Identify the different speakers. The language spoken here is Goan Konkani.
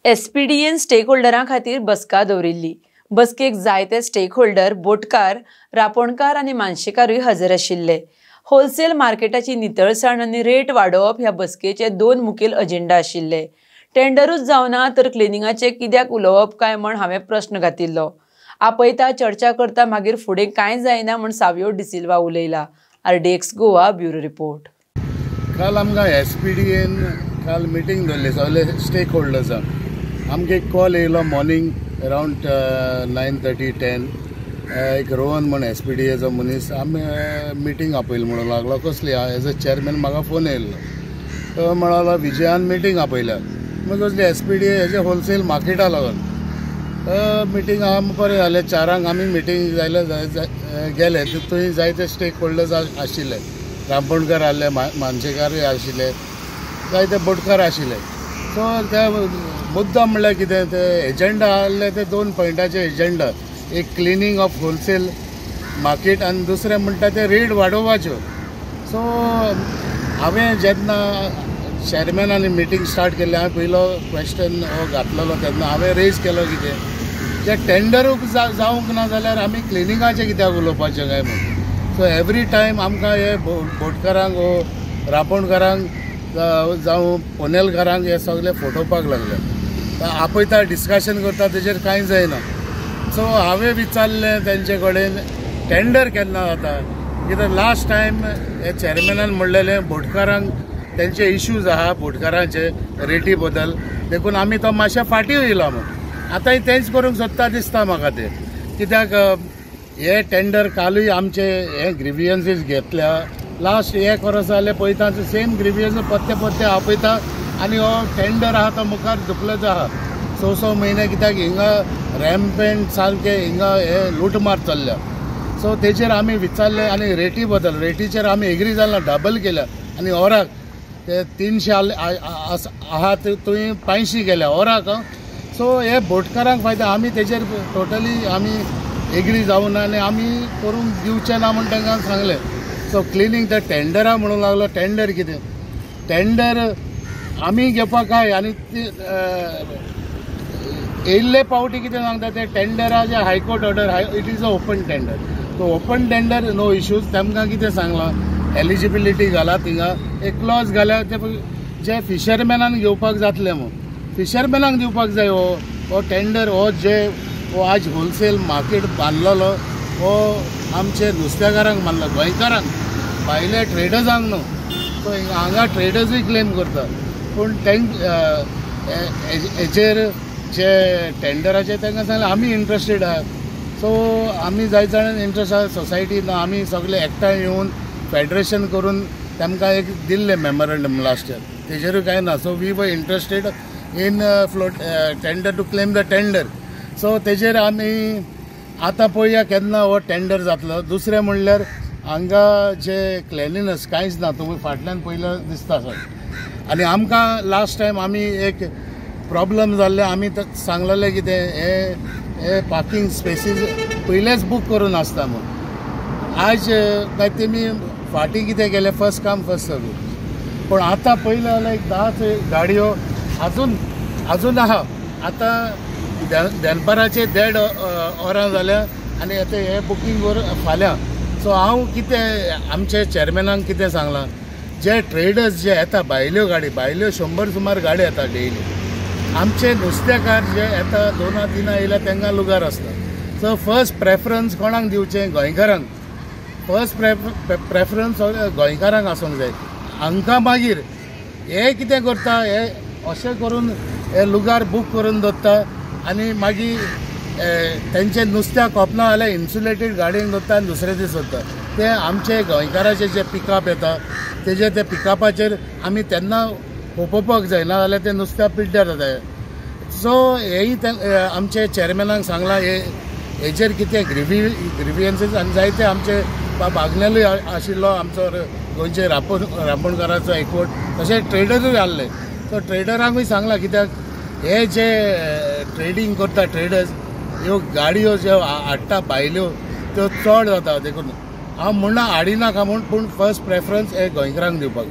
Speaker 1: एसपीडीएन स्टेक होल्डरां खातीर बसका दवरिल्ली. बसकेक जायते स्टेक होल्डर, बोटकार, रापोणकार आनी मानशेकारूय हजर आशिल्ले. होलसेल मार्केटाची नितळसाण आनी रेट वाडोवप ह्या बसकेचे दोन मुखेल अजेंडा आशिल्ले. टेंडरूच जावना तर क्लिनिंगाचे कित्याक उलोवप काय म्हण हांवें प्रश्न घातिल्लो. आपयता, चर्चा करता, मागीर फुडें कांय जायना म्हण Savio D'Silva उलयला. RDX Goa bureau report.
Speaker 2: काल आमकां एसपीडीएन काल मिटींग दवरली सगळे स्टेक होल्डर्सांक. आमकां एक कॉल येयलो मॉर्निंग अरावंड 9:30-10. एक रोहन म्हण एसपीडीएचो मनीस आमी मिटींग आपयली म्हणून लागलो. कसली एज अ चेअरमॅन म्हाका फोन येयल्लो. तो म्हणालो विजयान मिटींग आपयल्या. मागीर कसली एसपीडीए हेजे होलसेल मार्केटा लागून मिटींग आहा. बरें जालें, 4 आमी मिटींग जायले गेले. थंय जायते स्टेक होल्डर्स आशिल्ले, रांपोणकार आहले, मानशेकारूय आशिल्ले, जायते बोटकार आशिल्ले. सो ते मुद्दा म्हणल्यार कितें, ते एजेंडा आहले ते 2 पॉयंटाचे एजेंडा. एक क्लिनींग ऑफ होलसेल मार्केट आनी दुसरें म्हणटा ते रेट वाडोवपाच्यो. सो हांवें जेन्ना चेअरमॅनान मिटींग स्टार्ट केल्ली, हांवें पयलो क्वेश्चन हो घातलेलो तेन्ना हांवें रेज केलो कितें, जे टेंडरूच जावंक ना जाल्यार आमी क्लिनिंगाचें कित्याक उलोवपाचें काय म्हूण. सो एवरी टायम आमकां हे बोटकारांक वो रांपोणकारांक जावं पनेलकारांक हे सगळे फटोवपाक लागले. आपयता, डिस्कशन करता, तेजेर कांय जायना. सो हांवें विचारलें तेंचे कडेन टेंडर केन्ना जाता, कित्याक लास्ट टायम हे चेअरमॅनान म्हणलेलें बोटकारांक तेंचे इश्यूज आहा बोटकारांचे रेटी बद्दल, देखून आमी तो मातशें फाटीं येयला म्हूण. आतांय तेंच करूंक सोदता दिसता म्हाका तें, कित्याक हे टेंडर कालूय आमचे हे ग्रिवियन्सीस घेतल्या. लास्ट एक वर्स जालें पळयता सेम ग्रिवियन्स पत्ते पत्ते आपयता आनी हो टेंडर आहा तो मुखार धुकलत आहा 6-6 म्हयने, कित्याक हिंगा रॅम्पेंट सारके हिंगा हे लुटमार चल्ल्या. सो तेजेर आमी विचारले आनी रेटी बद्दल, रेटीचेर आमी एग्री जालना, डबल केल्या आनी ओराक ते 300 आहा तुवें 500 केल्या ओराक. सो हे बोटकारांक फायदा, आमी तेजेर टोटली आमी एग्री जावना आनी आमी करूंक दिवचे ना म्हूण तांकां सांगलें. सो क्लिनींग ते टेंडरा म्हणूंक लागलो. टेंडर कितें, टेंडर आमी घेवपाक काय आनी ते येयल्ले पावटी कितें सांगता ते टेंडराचे high court order, it is a open tender. So open tender no issues. तांकां कितें सांगलां, एलिजिबिलिटी घाला थिंगा एक क्लॉज घाल्या ते जे फिशरमॅनान घेवपाक जातलें म्हूण, फिशरमॅनाक दिवपाक जाय हो हो टेंडर. हो जे हो आज होलसेल मार्केट बांदलेलो हो आमचे नुस्तेकारांक बांदला, गोंयकारांक, भायले ट्रेडर्सांक न्हू. सो हांगा ट्रेडर्सूय क्लेम करता, पूण हेजेर जे टेंडराचे तांकां सांगलें आमी इंट्रस्टेड आहा. सो आमी जायते जाणां इंट्रस्ट आहा सोसायटी ना, आमी सगळे एकठांय येवन फेडरेशन करून तांकां एक दिल्लें मेमोरंडम लास्ट इयर, तेजेरूय कांय ना. So we were interested in float tender to claim the tender. So तेजेर आमी आतां पळोवया केन्ना हो टेंडर जातलो. दुसरें म्हणल्यार हांगा जे क्लिनलीनस कांयच ना, तुमी फाटल्यान पयलें दिसता सर. आनी आमकां लास्ट टायम आमी एक प्रॉब्लम जाल्लें, आमी सांगलेलें कितें हे हे पार्किंग स्पेसीस पयलेच बूक करून आसता म्हूण. आज काय तेमी फाटीं कितें केलें, फर्स्ट काम फर्स्ट सर्वीस. पूण आतां पयलें जाल्यार एक 10 गाडयो अजून अजून आहा. आतां दनपाराचे 1.5 वरां जाल्या आनी आतां हें बुकींग करून फाल्यां. सो हांव कितें आमचे चेअरमॅनाक कितें सांगलां, जे ट्रेडर्स जे येता भायल्यो गाडी, भायल्यो 100 सुमार गाडी येता डेली, आमचे नुस्तेकार जे येता 2-3 येयल्या तांकां लुगार आसता. सो फर्स्ट प्रेफरन्स कोणाक दिवचें, गोंयकारांक. फर्स्ट प्रेफरन्स गोंयकारांक आसूंक जाय. हांकां मागीर हे कितें करता, हे अशें करून हे लुगार बूक करून दवरता आनी मागीर तेंचे नुस्त्याक कोपना जाल्यार इन्सुलेटेड गाडयेन दवरता आनी दुसरे दीस दवरता. ते आमचे गोंयकाराचे जे पिकअप येता तेजे ते पिकअपाचेर आमी तेन्ना खोपोवपाक जाय, ना जाल्यार ते नुस्त्या पिड्ड्यार जाता. सो हेय आमचे चेअरमॅनाक सांगलां हे हेजेर कितें ग्रिवियन्सीस आनी जायते आमचे बागनेलूय आशिल्लो आमचो गोंयचे रांपोणकाराचो एकवट, तशें ट्रेडरूय आहले. सो ट्रेडरांकूय सांगलां, कित्याक हे जे ट्रेडींग करता ट्रेडर्स, ह्यो गाडयो ज्यो हाडटा भायल्यो त्यो चड जाता. देखून हांव म्हणना हाडिनाका म्हूण, पूण फर्स्ट प्रेफरन्स हे गोंयकारांक दिवपाक.